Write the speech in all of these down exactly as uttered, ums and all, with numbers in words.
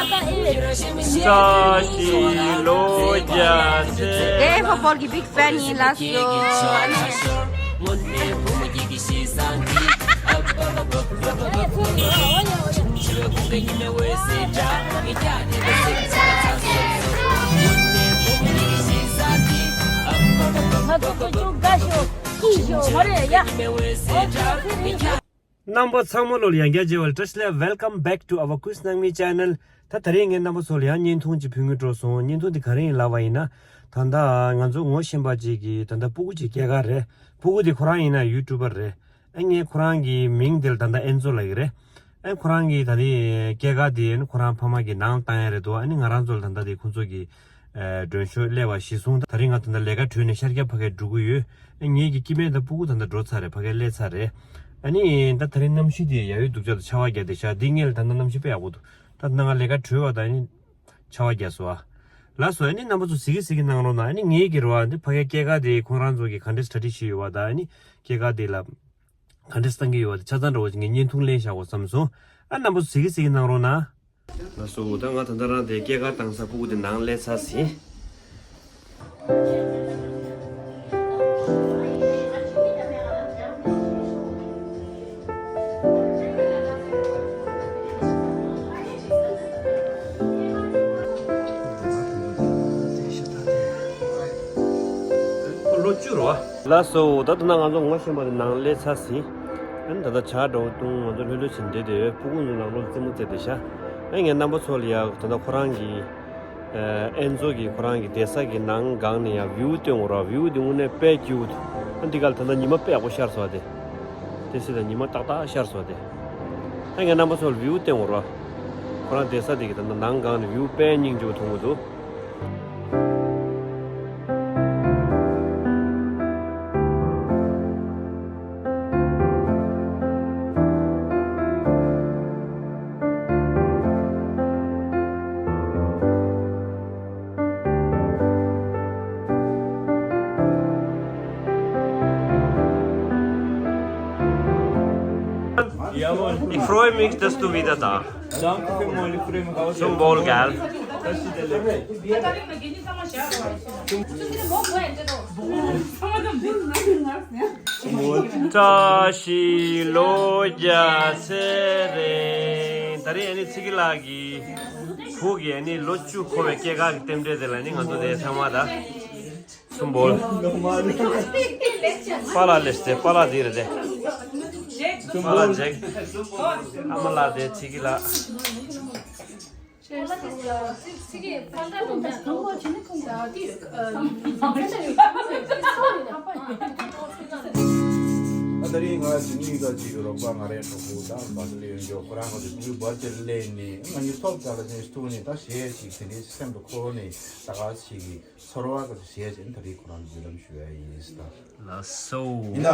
བཀྲ་ཤིས་ལོ་བརྒྱ་ཚེ། དེ་ཧོ་པོལ་གྱི་big fan ཡིན་ལགས་སོ། ང་ཚོ་ཀུ་ཅུ་དགའ་ཤོག་སྐྱིད་ཤོག་མ་རེད་ཡ། རྣམ་པ་ཚང་མ་ལོ་ཡང་བསྐྱར་མཇལ་བ་ལ་བཀྲ་ཤིས་བདེ་ལེགས། Welcome back to our Quiz Nangmi channel. ད་དེ་རིང་ངས་རྣམ་པ་ཚོ་ལ་ཡང་བརྙན་ཐུང་ཅིག་ཕུལ་དགོས་འགྲོ་སོང་། བརྙན་ཐུང་དེ་ག་རེ་ཡིན་ལབ་པ་ཡིན་ན། ད་ལྟ་ང་ཚོ་ངོ་ཤེས་པ་ཅིག་གིས་ད་ལྟ་སྤུ་གུ་ཅིག་སྐྱེས་ཀ་རེད། སྤུ་གུ་དེ་ཁོ་རང་ཡིན་ན་ཡུ་ཊུབ་པར་རེད། ཨ་ངས་ཁོ་རང་གི་མིང་དེ་ལ་ད་ལྟ་ཨེན་ཛོ་ལབ་ཀྱི་རེད། ཨ་ཁོ་རང་གི་ད་ལྟའི་སྐྱེས་སྐར་དེ་ཨ་ནི་ཁོ་རང་ཕ་མ་གིས་ནང་བཏང་ཡ་རེད་འདུག་ཨ་ནི་ང་རང་ཚོ་ལ་ད་ལྟ་དེ་ཁོ་ཚོ་གི་ཨ་མགྲོན་ཤོག་སླེབས་པ་གཞིར་བཟུང་། ད་རིང་ང་ད་ལྟ་ལས་ཀ་གྲོལ་ནས་ཤར་རྒྱག་ཕ་གིར་འགྲོ་གི་ཡོད། ཨ་ངེད་ཀྱི་སྐྱེ་དམན་དང་སྤུ་གུ་ད་ལྟ་འགྲོ་ཚར་རེད། ཕ་གིར་སླེབས་ཚར་རེད། ཨ་ནི་ད་ད་རིང་གནམ་གཤིས་དེ་ཡ་ཡོད་སྡུག་ཅག་ཏུ་ཆར་པ་བརྒྱབ་བསྡད་ཤག་འདི་ངེད་ལ་ད་ལྟ་གནམ་གཤིས་དཔེ་ཡག་པོ་འདུག་ད་ད་ང་ལས་ཀ་གྲོལ་བ་དང་ཨ་ནི་ཆར་པ་བརྒྱབ་སོང་ཨ། ལགས་སོ། ཨ་ནི་རྣམ་པ་ཚོ་གཟིགས་གི་གཟིགས་གི་གནང་རོགས་གནང་། ཨ་ནི་ངེད་ཀྱི་རེད་བ། འདི་ཕ་གིའི་སྐྱེས་སྐར་དེ་ཁོང་རང་ཚོ་གིས་ག་འདྲས་སི་ཊ་ཌི་བྱས་ཡོད་བ་དང་། ཨ་ནི་སྐྱེས་སྐར་དེ་ལ་ག་འདྲས་སི་བཏང་གི་ཡོད་བ་དེ་ཆ་ཚང་འདྲ་བོ་ཅིག་ངས་བརྙན་ཐུང་ལེན་བཞག་གོ་བསམ་སོང་། ཨ་རྣམ་པ་ཚོ་གཟིགས་གི་གཟིགས་གི་གནང་རོགས་གནང་། ལགས་སོ། ད་ང་ད་ལྟ་རང་དེ་སྐྱེས་སྐར་བཏང་ས་སྤུ་གུ་དེ་ནང་སླེབས་ཚར་ཟིན། ལོ་བཅུ་རེད་བ། ལགས་སོ། ད་ལྟ་ན་ང་ཚོ་ངོ་ཤེས་པ་དེ་ནང་སླེབས་ཚར་ཟིན། ཨ་ནི་ད་ལྟ་ཇ་འདྲ་བོ་བཏུང་། ང་ཚོ་ལྷོད་ལྷོད་བྱས་བསྡད་དེ་ཡོད། སྤུ་གུ་ཚོ་ནང་ལོགས་རྩེད་མོ་རྩེ་བསྡད་ཤག་ཨ་ངས་རྣམ་པ་ཚོ་ལ་ཡ་ད་ལྟ་ཁོ་རང་གི་ཨ་ཨེན་ཛོ་གི་ཁོ་རང་གི་བསྡད་ས་གི་ནང་སྒང་ནས་ཡ་བིའུ་སྟོན་དགོས་ར། བིའུ་དེ་དངོས་གནས་དཔེ་སྐྱིད་པོ་འདུག་ཨ་འདི་ག་ལ་ད་ལྟ་ཉི་མ་དཔེ་ཡག་པོ་ཤར་སོང་བ་དེ། དེ་སྲིད་ལ་ཉི་མ་ཏག་ཏག་ཤར་སོང་བ་དེ། ཨ་ངས་རྣམ་པ་ཚོ་ལ་བིའུ་སྟོན་དགོས་ར། ཁོ་རང་བསྡད་ས་དེ་གི་ད་ལྟ་ནང་སྒང་ནས་བིའུ་དཔེ་སྙིང་རྗེ་པོ་མཐོང་གི་འདུག Ich freue mich, dass du wieder da bist. Danke vielmals, ich freue mich auch sehr. Zum Wohl, gell? བཀྲ་ཤིས་ལོ་བརྒྱ་ཚེ་རིང་། ད་རིང་ཨ་ནི་ཚེ་སྐྱིད་ལགས་ཀྱི་བུ་གི་ཨ་ནི་ལོ་བཅུ་འཁོར་བའི་སྐྱེས་སྐར་གྱི་རྟེན་འབྲེལ་དེ་ལ་ནི་ང་ཚོ་དེ་ཚང་མ་ད། Zum Wohl. པཱ་ལགས་ལེགས་ཏེ། པཱ་ལགས་འདི་རེད་དེ། པཱ་ལགས་ཇེག་ཨ་མ་ལགས་དེ་ཚེ་སྐྱིད་ལགས། ཨ་ད་རིང་ང་ཇི་ནི་ག་ཅིག་རོགས་པ་ང་རའི་གྲོགས་པོ་ད་བར་དུ་ལས་ཡོང་རྒྱུ་ཁོ་རང་ང་ཚོ་ཕྲུ་གུའི་བར་དེར་སླེབས་ནས་ང་གཉིས་ཐོབ་ཙམ་ལ་ཅིག་ཐུག་ནས་ད་གཞས་ཅིག་དེ་འདྲའི་སེམས་སུ་འཁོར་ནས་ད་ག་ཅིག་གི་ཚོར་བ་ག་ཚོད་བྱས་ཟིན། ད་རེས་ཁོ་རང་བརྒྱུད་ལམ་ཞུ་ཡ་ཡིན་ཟེར། ལགས་སོ། ཡིན་ད།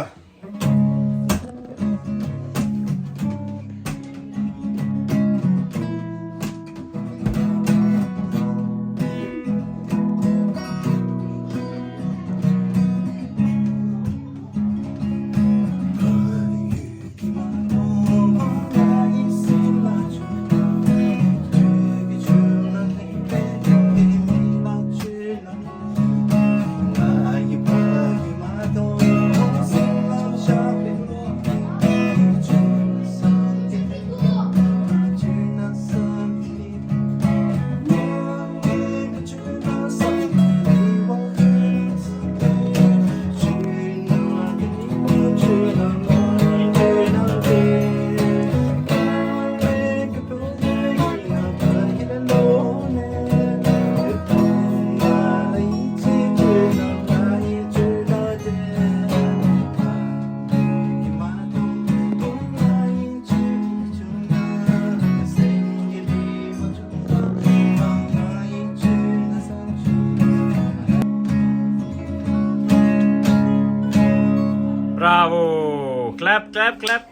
Bravo! Clap, clap, clap.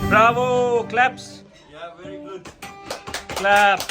Bravo! Claps! Yeah, very good. Clap!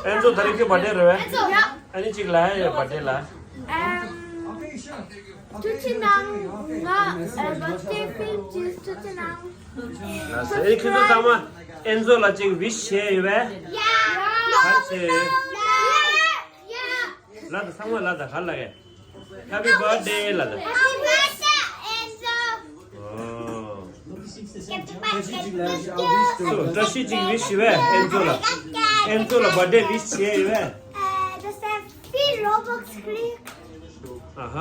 ཨེན་ཛོ་ད་རིང་ཁྱོད་བར་ཌེ་རེད་བས། ཨ་ནི་གཅིག་ལ་ཡ་བར་ཌེ་ལ། ཐུགས་རྗེ་གནང་། ང་ཨ་བར་ཌེ་ཝིཤ་ཐུགས་རྗེ་གནང་། ལགས་སོ། ཨེ་ཁྱེད་ཚོ་ཚང་མ་ཨེན་ཛོ་ལ་གཅིག་ཝིཤ་བྱས་ཡོད་པས། ཡ། ག་རེ་བྱས་ཡོད། ཡ། ལ་དང་ཚང་མ་ལ་དང་ག་རེ་ལབ་ཀྱི། Happy birthday ལབ་དང་། Happy birthday, Enzo. ཨོ། བཀྲ་ཤིས་གཅིག་ཝིཤ་ཞུ་བས་ཨེན་ཛོ་ལ། ཨེན་ཛོ་ལ་བར་ཌེ་ཝིཤ་བྱས་ཡོད་པས། Uh, does that feel Roblox click? ཨ་ཧ།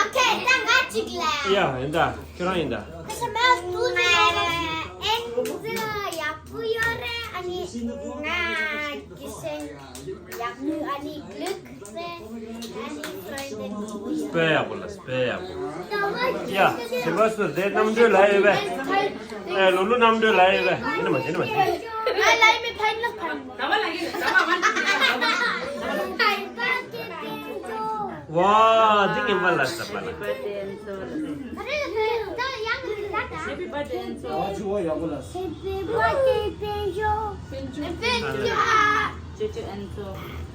Okay, ད་ང་གཅིག་ལ། ཡ་ཡིན་ད། ཁྱོད་རང་ཡིན་ད། ད་ང་ཨེན་ཛོ་ཡག་པོ་ཡོད་རེད། ཨ་ནི་ང་གི་སེམས་ཡག་པོ། ཨ་ནི་གླུ་དཔེ་ཡག་པོ་ལ་དཔེ་ཡག་པོ། ཡ། བྱིས་པ་ཚོ་དེ་རྣམ་གྲོལ་ལ་ཡོད་པས། ཨེ་ལུ་ལུ་རྣམ་གྲོལ་ལ་ཡོད་པས། དེ་ནི་མ་དེ་ནི་མ་དེ། ཝ་དེ་ངན་པ་ལ་ས་པ་ལ། Happy birthday, Enzo. Happy birthday, Enzo. Happy birthday, Enzo. Happy birthday, Enzo.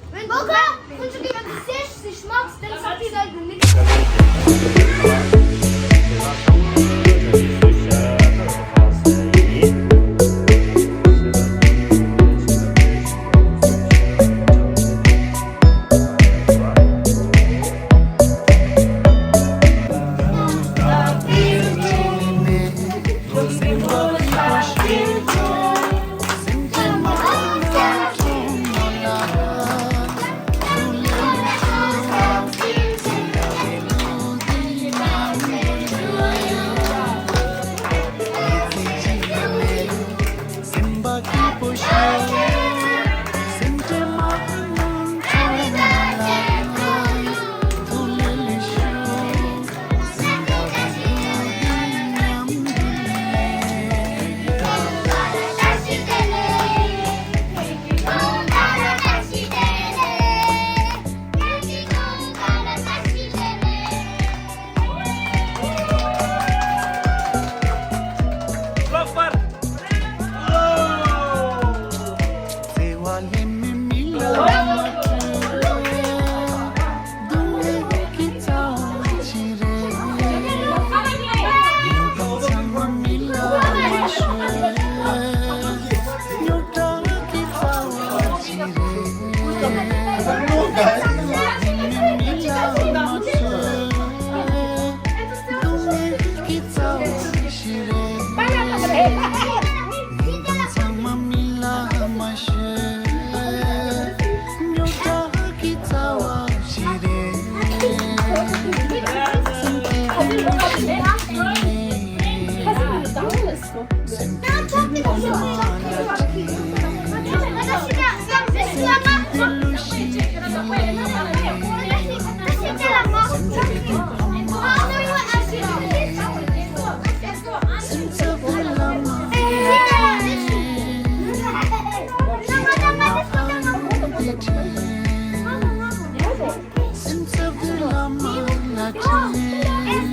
Enzo. Enzo. Enzo.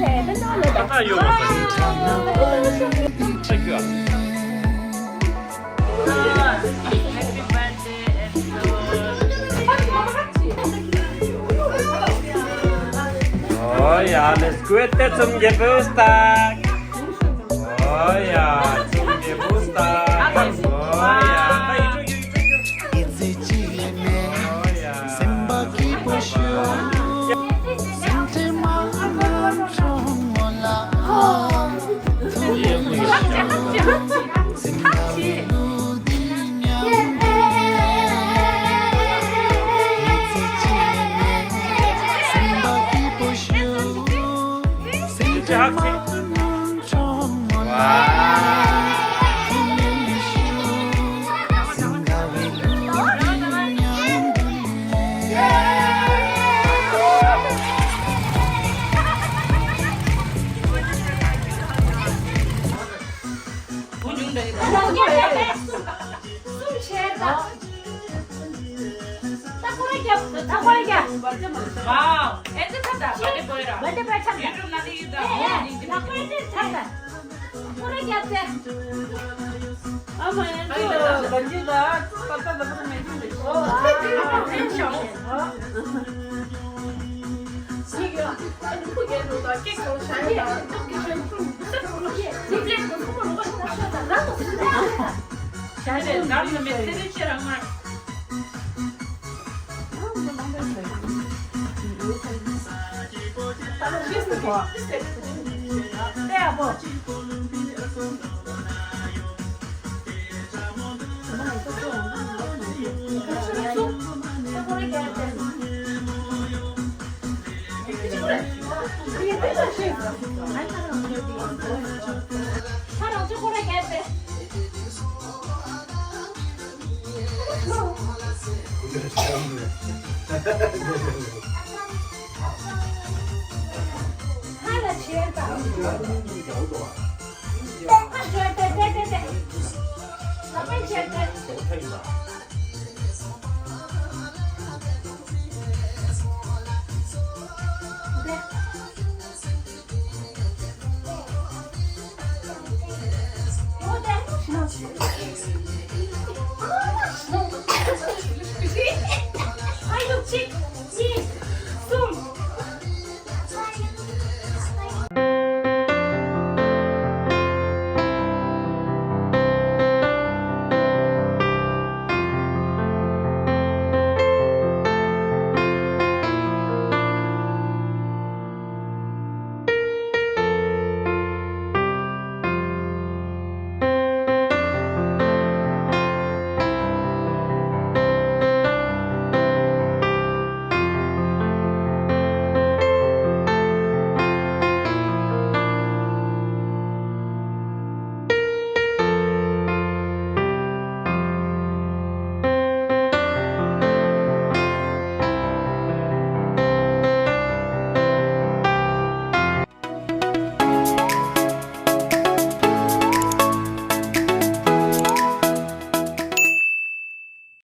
Oh yeah, let's go. That's some Geburtstag. Oh yeah, zum Geburtstag. Oh yeah. Oh yeah.